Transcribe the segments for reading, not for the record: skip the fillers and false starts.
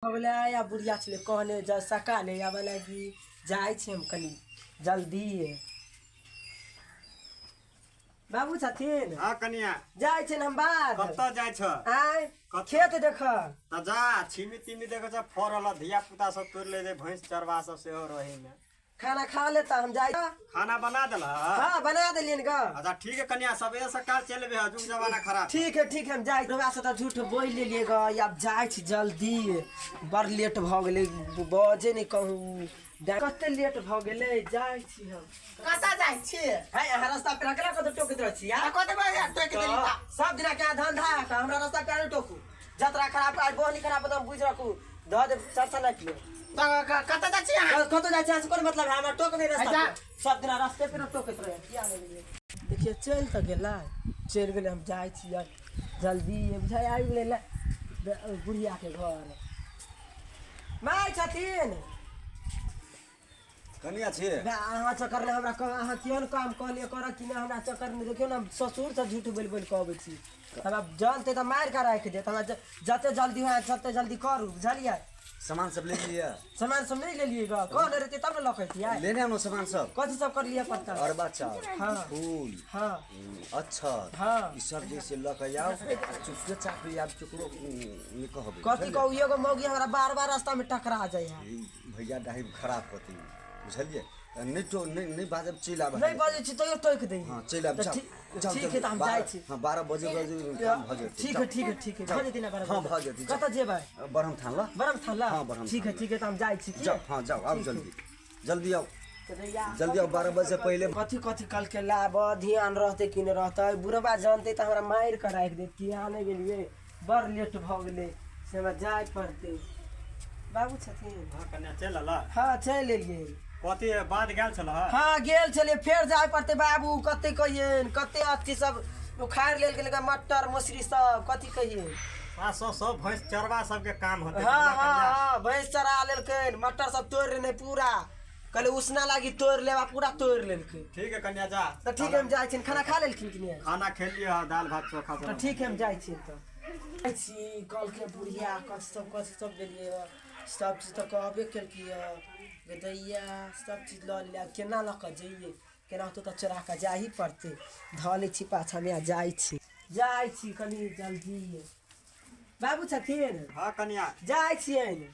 भऽ आ बुढ़िया छलै कहने जे सका नहि आबऽ लागी जाइ छी हम कनि जल्दी। बाबू छथिन? हाँ कनिया। जाइ छियनि हम बाध। कतऽ जाइ छ? आँय? कतऽ? खेत देखऽ। तऽ जा, छिमी तिमी देखै छ फड़ल, धिया पुता सब तोड़ि ले जे, भैंस चरबा सब सेहो रहै मे। खाना खा लेता हम जाइ। खाना बना देल? हाँ, बना देलियन ग। अच्छा ठीक है कन्या, सबेरे सकाल चल एबे, जुग जमाना खराब। ठीक है ठीक है, हम जाइ। रउआ से तऽ झूठ बोल लेलियै ग, आब जाइ छी जल्दी, बड़ लेट भऽ गेलै, बजे नहि कहू कते लेट भऽ गेलै, जाइ छी हम। कतऽ जाइ छी? है, अहाँ रास्ता पे अकेला कतऽ टोकैत रहै छी यार? कतऽ बजे टोकि देली तऽ? सब दिना के धंधा है, हमरा रास्ता पे नहि टोकू। जतरा खराब आइ बोहनी खराब एकदम बुझि रखू, धऽ देब चरसा नहि पियो। तऽ कतऽ जाइ छी अहाँ? कतऽ जाइ छी अहाँ से कोन मतलब है? हमरा टोक नहि रास्ता अच्छा। पे। सब दिना रास्ते पे टोकैत रहै किया नहि गेलियै? देखियौ चलि तऽ गेलै, चलि गेलै, हम जाइ छी आब जल्दी। बुझाइ आबि गेलै बुढ़ियाके घर। माय छथिन? कनिया छियै? बे, अहाँ चक्कर नहि हमरा कह, अहाँ केहन काम कहलियै करऽ कि नहि, हमरा चक्कर नहि। देखियौ ने, ससुरसँ झूठ बोलि बोलि कऽ अबै छी, हमरा जानतै तऽ मारि कऽ राखि देत। हमरा जते जल्दी हुए तते जल्दी करू, बुझलियै? सामान सब ले लिअ। सामान सब नहि लेलियै ग, कहने रहतै तब ने लऽ कऽ अइतियै। लेने आनो सामान सब। कथी सब करलियै पड़तै? अरबा चाउर, हाँ। फूल, हाँ। अक्षत, हाँ। ई सब जे से लऽ कऽ आउ, चुपके चाप आब, केकरो नहि कहबै। कथी कहू, एगो मौगी हमरा बार बार रास्तामे टकरा जाइ है। ई भैया डाही खराब होती, बुझलियै? तऽ नहि तो नहि नहि बाजब, चलि आब। नहि बजै छी तैयो टोकि दै। हँ, चलि आब। तऽ जाउ, जाउ, ठीक है, तऽ हम जाइ छी। हँ, 12 बजे बजे काम भऽ जेतै। ठीक है ठीक है ठीक है, भऽ जेतै ने 12? हँ, भऽ जेतै। कतऽ जेबै? ब्रह्म थान लऽ। ब्रह्म थान लऽ? हँ, ब्रह्म। ठीक है ठीक है, तऽ हम जाइ छी। जाउ, हँ जाउ, आउ जल्दी, जल्दी आउ, जल्दी आउ 12 बजे से पहिले। कथी कथी कलके लाब, ध्यान रहतै कि नहि रहतै? बुढ़बा जानतै तऽ हमरा मारि कऽ राखि देत। किया नहि गेलियै? बड़ लेट भऽ गेलै, से हमरा जाय पड़तै। बाबू छथिन? हँ कन्या, चलि अयलह? हँ, चलि एलियै। कथी बाध गेल छलह? हँ, गेल छलियै, फेर जाय पड़तै बाबू। कते कहियैन, कते अथी सब उखाड़ि लेल गेलै, मटर मौसरी सब, कथी कहियै। आ सब सब भैंस चरबा सबके काम होतै। हँ हँ हँ, भैंस चरा लेलकै, मटर सब तोड़ि लेने पूरा, कहले उसना लागी तोड़ि लेब, आ पूरा तोड़ि लेलकै। ठीक है कन्या, जा। तऽ ठीक है, हम जाइ छी। खाना खा लेलखिन कि नहि? खाना खेलियै हँ, दालि भात चोखा तऽ ठीक है, हम जाइ छी। तऽ जाइ छी कहलकै बुढ़िया कथी सब कथी सब देलियै हँ, सब चीज तऽ कहबे केलकै हँ दैया, सब चीज लऽ लेलियै। आब केना लऽ कऽ जइयै? केनाहितो तऽ चोरा कऽ जाही पड़तै। धऽ लै छी पाछामे आ जाइ छी, जाइ छी कनि जल्दी। बाबू छथिन? हँ कनिया। जाइ छियनि।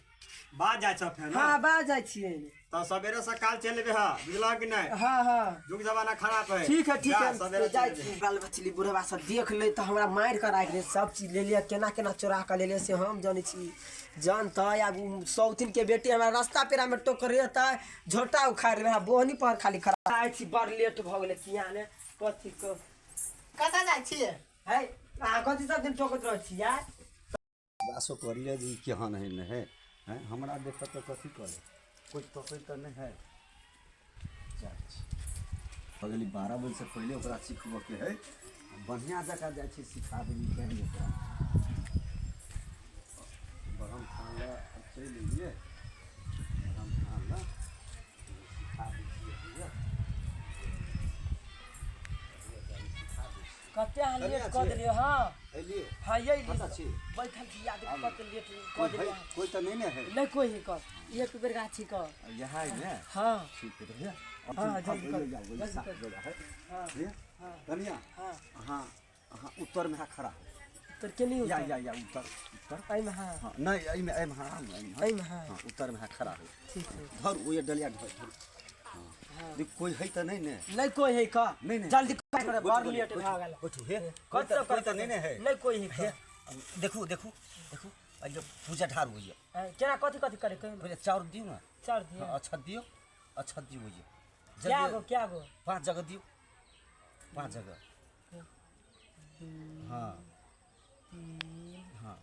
बाज जाइ छ फेर? हँ, बाज जाइ छियनि। तऽ सबेरे सकाल चलि एबे हँ, बुझलह कि नहि? हँ हँ। जुग जमाना खराब है। ठीक है ठीक जा, है, सबेरे जाइ चलि छी। एबे। बाल बचली बुढ़वा सब देख ले तऽ हमरा मारि कऽ राखि दे। सब चीज ले लिअ, केना केना चोरा कऽ लेलियै से हम जनै छी। जानतै आब उ सौतिन के बेटी हमरा रास्ता पेरा में टोकरेतै, झोटा उखाड़ि लेबै, हमरा बोहनी पर खाली खराब। जाइ छी, बड़ लेट भऽ गेलै। किया ने कथी कह। कतऽ जाइ छियै? है, अहाँ कथी सब दिन टोकैत रहै छी यार? आसो करिए जे ई केहन है नहि है। हैं, हमरा देखत तऽ कथी करे? कोइ तकै तऽ नहि है। जाइ छी, भऽ गेली 12 बजेसँ पहिले ओकरा सिखबऽके है, बढ़िआँ जकाँ जाइ छी सिखा देली केहन ओकरा। ब्रह्म थान लए आब चलि एलियै, ब्रह्म थान लए सिखा दै छियै भैया। कते अहाँ लेट कनिया कऽ छियै? देलियै। हँ। एलियै? हँ, यही। कतऽ छी? बैठल छी। याद कते लेट कऽ कोइ है? देलियै अहाँ। कोइ तऽ नहि ने है? नहि कोइ है, कह एक बेर गाछी कह। यहाँ है ने? हाँ। ठीक है भैया। हाँ, जल्दी करू, जल्दी करू। जगह है। हाँ। भैया। हाँ। कनिया। हाँ। अहाँ अहाँ उत्तर में खड़ा हो। तर के नहीं? या उत्तर? या या, उत्तर उत्तर। एहिमे? हाँ। हाँ, नहीं, एहिमे एहिमे, हाँ, एहिमे। एहिमे, हाँ। हाँ, उत्तर में खड़ा हो। ठीक है। धर ओ ये डलिया, धर धर। हाँ, देख कोई है तऽ नहीं ने? नहीं कोई है का। नहीं, नहीं। जल्दी कर, बड़ लेट भऽ गेल। बैठू हे। कत कोई तऽ नहीं ने है? नहीं कोई है का। देखू देखू देखू, आ जो पूजा ढार होइए। केना कथी कथी करे कहियौ ने? पहिले चाउर दियौ ने। चाउर दियौ। हाँ, अच्छा दियौ, अच्छा दियौ होइए। क्या गो क्या गो? 5 जगह दियौ, 5 जगह। हाँ हाँ।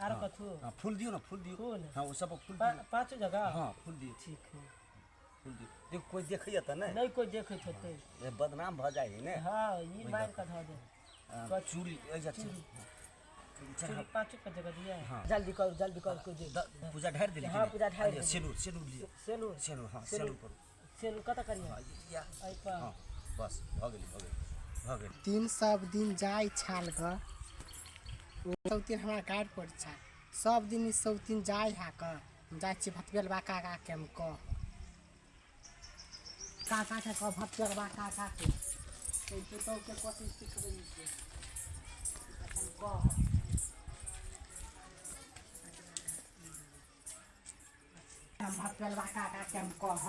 आरो कथू? हाँ, फूल दियौ ने, फूल दियौ। फूल? हाँ, ओ सब फूल दियौ। पाँचो जगह? हाँ, फूल दियौ। ठीक है। फूल दियौ। देखू कोइ देखैए तऽ नहि? नहीं कोई देखैत होतै। ए, बदनाम भऽ जाइ है ने। हाँ, ई मारि कऽ धऽ दे। हाँ, चूड़ी एहि चूड़ी। चूड़ी पाँचो के जगह दिया। हाँ। जल्दी करू, जल्दी करू, कोई दे। पूजा ढारि देली? हाँ, पूजा ढारि देली। सेनूर, सेनूर लिअ। सेनूर? सेनूर, हाँ। सेनूर। सेनूर करू। सेनूर कतऽ करियै? हाँ, या। एहि पर? हाँ, बस भऽ गेलै, भऽ गेलै, भऽ गेलै। दिन सब दिन जाइ छाल ग। सौतीन हमरा गाड़ि पर छै सब दिन ई सौतीन जाइ है कऽ हम जाइ छी भतबेलबा काकाके हम कह काकाके कह भतबेलबा काकाके एहि पुतहुके कथी सिखबै छै हम कह हम भतबेलबा काकाके हम कह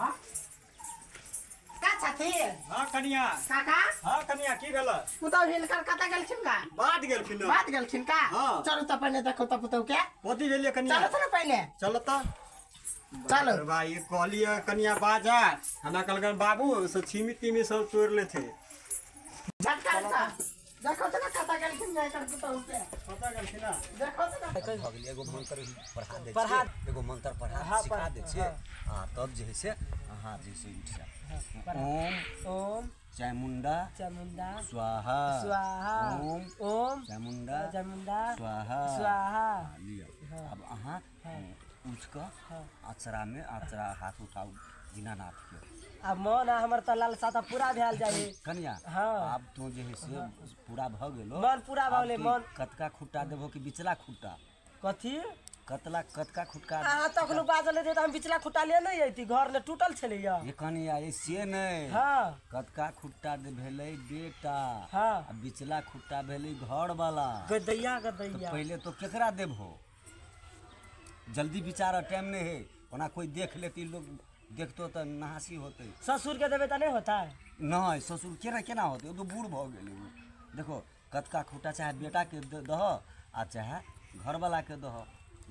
का छथिन हाँ कनिया काका हाँ कनिया की भेल पुतहु हिनकर कतऽ गेलखिन का बात गेलखिन बात गेलखिन का हाँ। चलू तऽ पहिने देखू तऽ पुतहु के कथी भेलियै कनिया चलू तऽ ने पहिने चल तऽ चलू। भाई कहलियै कनिया बाजा हमरा कहलकन बाबू से छिमी तिमी सब तोड़ि लेथे झटका सँ देखो तऽ ने कतऽ गेलखिन ने एकर पुतहु के कतऽ गेलखिन देखो तऽ ने भऽ गेलै एगो मंत्र पढ़ा दै पढ़ा- छियै एगो मंत्र पढ़ा हाँ, सिखा पढ़ा- दै छियै आ तब जे है से अहाँ जे है से उठि जायब ओम ओम चामुण्डा चामुण्डा स्वाहा स्वाहा ओम ओम चामुण्डा चामुण्डा स्वाहा स्वाहा हाँ, लिअ आब अहाँ उठि कऽ अचरामे अचरा हाथ उठाउ दीनानाथके आ मन आ हमर तऽ लालसा तऽ पूरा भेल जाइ कनिया हाँ। आब तो जे है से पूरा भऽ गेलो मन पूरा भऽ आब गेलै, तू मन। कतका खुट्टा देबहो कि बिचला खुट्टा कथी कतला कतका खुटका अहाँ तखनो बाजल रहियै तऽ हम बिचला खुट्टा ले नहि अयती घर ले टूटल छलैया ये कनिया ये से नहि हाँ कतका खुट्टा दे भेलै बेटा हाँ। आ बिचला खुट्टा भेलै घर वाला गदैया तऽ गदैया पहिले तो केकरा देबहो जल्दी विचार टाइम नहि है ओना कोई देख लेती लोग देखतो तऽ नहासी होतै ससुर के देबै तऽ नहि होतै नहि ससुर केना केना होतै ओ तऽ बूढ़ भऽ गेलै ओ देखो कतका खुट्टा चाहे बेटाके दहऽ आ चाहे घरवलाके दहऽ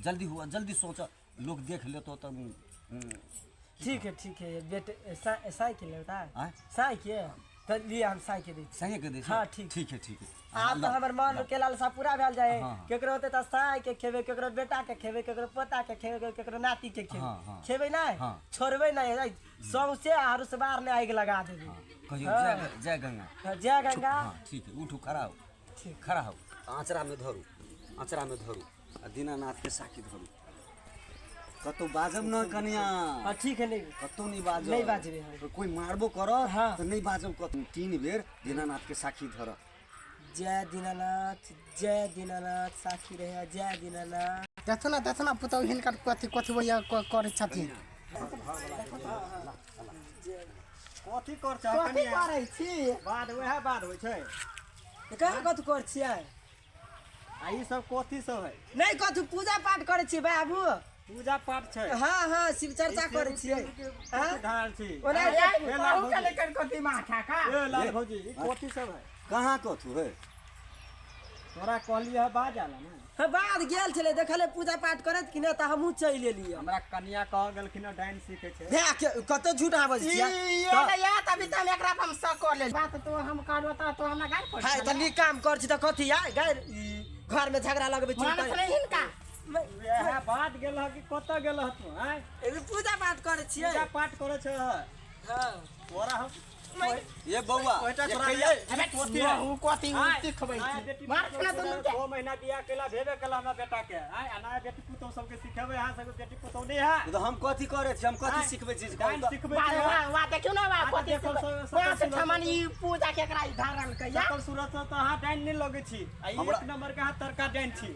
जल्दी हुआ जल्दी सोच लोग देख लेतो तऽ ठीक है ठीक है बेटे साइकिल लेता आँय? साइकिल तऽ लिअ हम साइकिल दै छी सही के दै छै? हाँ, ठीक। ठीक है ठीक है आब तऽ हमर मन के लालसा पूरा भेल जाए हाँ, हाँ। केकरो होतै तऽ साय के खेबै केकरो बेटा के खेबै केकरो पोता के खेबै केकरो नाती के खेबै हाँ, हाँ। खेबै नहि हाँ। छोड़बै नहि ऐ, सौंसे आरुसबार ने आगि लगा देबै कहियो हाँ। जय जय गंगा हाँ, जय गंगा हाँ ठीक है उठू खड़ा हो ठीक। खड़ा हो आँचरा में धरू आँचरा में धरू आ दीनानाथ के साखी धरू कतौ बाजब न कनिया हाँ ठीक है नहीं कतौ नहीं बाजब नहीं बाजबै हम। कोई मारबो करत हाँ। तऽ नहीं बाजब कतौ तीन बेर दीनानाथ के साखी धर जय दीनानाथ जय दीनानाथ साखी रहे जय दीनानाथ देखो ना देखो ना पुतहु हिनकर कथी कथी भैया करै छथिन कथी कर छै कथी कनिया करै छी बाद वएह बाद होइ छै कहाँ कथी करै छियै आ ई सब कथी सब है नहि कथी पूजा पाठ करै छियै बाबू पूजा पाठ छै हाँ हाँ शिव चर्चा करै छियै हाँ? ढाल छी ओना ए लाल अहूँ के भौजी लेकर कथी माथा का ए लाल भौजी ई कथी सब है कहाँ कथू है तोरा कहलियै है बाज आला ने हाँ, बाद गेल छलै देखले पूजा पाठ करैत कि नहि तऽ हमहूँ चलि एलियै हमरा कनिया कह गेलखिन हँ डाइन सीखे छै भए के कतऽ झूठ आबै ई छियै ये ने या तभी तऽ हम एकरा पर हम शक कर लेल बात तो हम कहलहुँ तऽ तो हमरा गारि पड़ै हाय तऽ नीक काम कर छी तऽ कथी आय गारि ई घरमे झगड़ा लगबै छी मानत नहि हिनका वएह बात गेल हँ कि कतऽ गेल हँ तू आँय पूजा पाठ करै छियै पूजा पाठ करै छै हाँ तोरा हम ये बौआ ओहिटा ये छोड़ा कहिया रे। अबे कथी है? उ कथी आँय, सिखबै नया छी बेटी मार पुतोह ना दुनू के 2 महीना बियाह केला भेबे केला हमरा बेटा के आँय आ नया बेटी पुतोह सबके सिखेबै अहाँ सबके बेटी पुतोह नहि है तऽ हम कथी करै छी हम कथी आँय, सिखबै छी डाइन सिखबै वाह छी वाह वाह देखियौ ने वाह आँय, कथी देखो, सिखबै। सब- वाह सब से ठमन ई पूजा के एकरा ई धारल के या सकल सूरत से तऽ अहाँ डाइन नहि लगै छी आ ई हमरा- एक नंबर के अहाँ तरका डाइन छी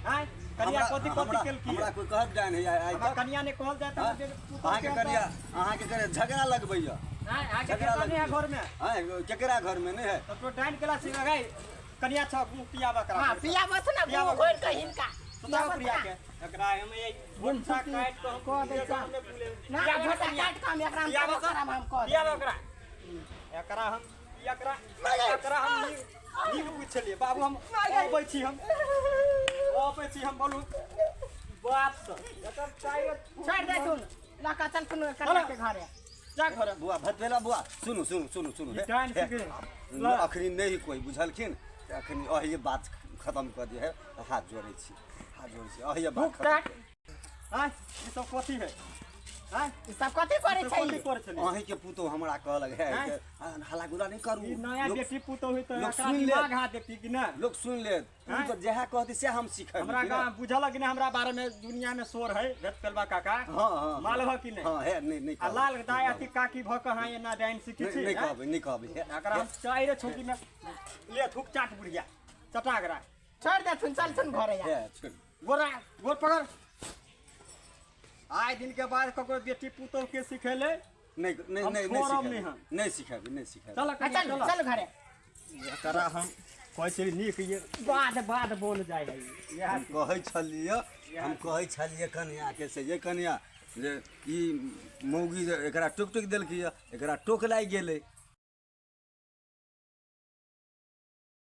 आँय कनिया हमरा कथी कथी हमरा केलकी हमरा कोई कहत डाइन है आइ हमरा तक कनिया ने कहल जाय तऽ हाँ? हमर बेटी पुतोह अहाँके के कनिया अहाँके कनिया झगड़ा लगबैया आँय अहाँके झगड़ा बेटा नहि है लगबैया घर में आँय केकरा घर में नहीं है तब तो डाइन केला छी गई कनिया छ मुँह पियाबा करा हां पियाबत ना पियाबऽ। घोर के हिनका सुताओ पियाबत प्रिया ना। के एकरा हम ये भुट्टा काट के हम कह दै छा। हमने पुले ना झोटा काट के हम एकरा हम पियाबऽ करब हम कह पियाबऽ ओकरा एकरा हम एकरा एकरा हम नीक नीक बुझलियै बाबू हम अबै छी हम अबै छी हम बोलू बात से एकर चाय छोड़ दे तू लका चल तू कन्या के घरे जा घर बुआ भतबेला बुआ सुनू सुनू सुनू सुनू ई डाइन हे, सीखे अखनी नहीं कोई बुझलखिन तऽ अखनी अहिये बात खत्म कऽ दिहे हाथ जोड़ै छी हाथ जोड़ै छी अहिये बात भूख खत्म काट आँय ई सब कथी है आँय ई सब कथी करै ई सब छै कथी करै छलै अहींके पुतोह हमरा कहलक हे आँय? हल्ला गुल्ला नहि करू ई नया लोक- बेटी पुतोह है तऽ लोक एकरा सुनि लेत। दिमाग हाथ देती कि ना लोक सुनि लेत तू आँय? तऽ जएह कहती सएह हम सीखब हमरा कि ना? गाँव बुझल कि नहीं हमरा बारे में दुनिया में शोर है भेट पेलबा काका हाँ हाँ माल भ कि नहीं हाँ हे नहीं नहीं आ कहबै। लाल दाय अथी काकी भ के हाँ एना डाइन सीखी नहीं छी नहीं आँय? कहबै नहीं कहबै हे, एकरा हम चाहे रे छोकी में ले थूक चाट बुढ़िया चटा एकरा छोड़ देथुन, चलथुन घरे आ। हे, छोड़। गोरा गोर पकड़। आइ दिन के बाद ककरो बेटी पुतोह के सिखेले नहि नहि। हम नहि, नहि छोड़ब सिखेबै। नहि हम। नहि सिखेबै, नहि सिखेबै। चल। आ, चल चल घरे। एकरा हम कहै छलियै नीक ये बाद बाद बोल जाइ है इएह। हम कहै छलियै, हम कहै छलियै कनियाके से जे कनिया जे ई मौगी जे एकरा टोकि टोकि देलकै, एकरा टोक लागि गेलै।